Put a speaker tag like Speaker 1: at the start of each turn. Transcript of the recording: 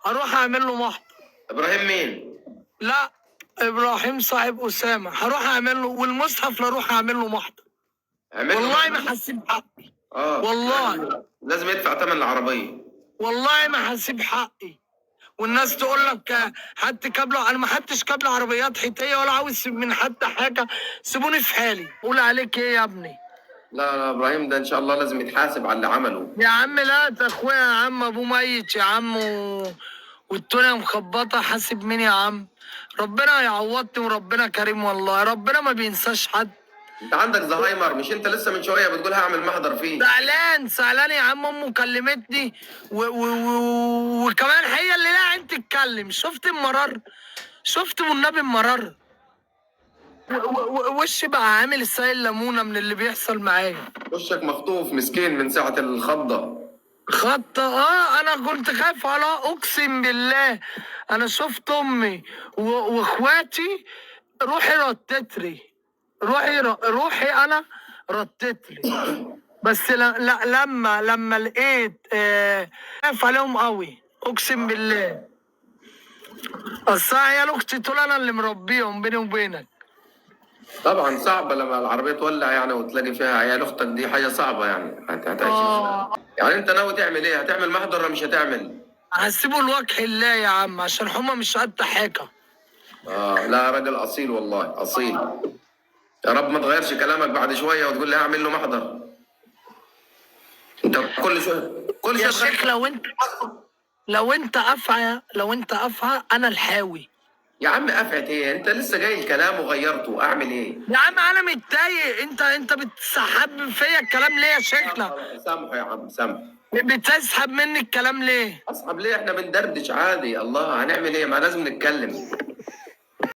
Speaker 1: هروح اعمل له محضر.
Speaker 2: ابراهيم مين؟
Speaker 1: لا، ابراهيم صاحب اسامة، هروح اعمل له، والمصحف لا اروح اعمل له محضر.
Speaker 2: اعمل له
Speaker 1: والله
Speaker 2: محضر.
Speaker 1: ما هسيب حقي.
Speaker 2: اه،
Speaker 1: والله
Speaker 2: لازم يدفع ثمن العربية.
Speaker 1: والله ما هسيب حقي. والناس تقول لك حد كابله، انا ما حدش كابله عربيات حيتيه ولا عاوز من حد حاجة، سيبوني في حالي. قول عليك ايه يا ابني؟
Speaker 2: لا لا، ابراهيم ده ان شاء الله لازم يتحاسب على اللي عمله.
Speaker 1: يا عم لا، ده اخويا يا عم، ابوه ميت يا عم والدنيا مخبطه، حاسب مين يا عم؟ ربنا يعوضني وربنا كريم، والله ربنا ما بينساش حد.
Speaker 2: انت عندك زهايمر؟ مش انت لسه من شوية بتقول هعمل محضر فيه؟
Speaker 1: زعلان زعلان يا عم، امه كلمتني وكمان هي اللي لا عين تتكلم. شفت المرار؟ شفت والنبي المرار؟ وشي بقى عامل سايل ليمونه من اللي بيحصل معايا.
Speaker 2: وشك مخطوف مسكين من ساعة الخضه.
Speaker 1: خط انا كنت خايف على، اقسم بالله انا شفت امي واخواتي، روحي ردت لي، روحي انا ردت لي. بس لا لا، لما لقيت خايف عليهم قوي، اقسم بالله. اصل عيال اختي دول انا اللي مربيهم، بيني وبينك.
Speaker 2: طبعا صعبة لما العربية تولع يعني وتلاقي فيها عيال اختك، دي حاجة صعبة يعني. هتعيش يعني. انت ناوي تعمل ايه؟ هتعمل محضر ولا مش هتعمل؟
Speaker 1: هسيبه لوجه الله يا عم، عشان هما مش قد حاجة.
Speaker 2: لا، راجل اصيل والله، اصيل. يا رب ما تغيرش كلامك بعد شوية وتقول لي هعمل له محضر. انت كل شوية كل
Speaker 1: يا
Speaker 2: شوية
Speaker 1: شيخ، لو انت افعى، لو انت افعى انا الحاوي.
Speaker 2: يا عم قفعت ايه؟ انت لسه جاي الكلام وغيرته، اعمل ايه؟
Speaker 1: يا عم انا متضايق، انت بتسحب فيا الكلام ليه يا شيخنا؟
Speaker 2: سامحه يا عم، سامحه.
Speaker 1: بتسحب مني الكلام ليه؟
Speaker 2: اسحب ليه؟ احنا بندردش عادي. الله، هنعمل ايه؟ ما لازم نتكلم.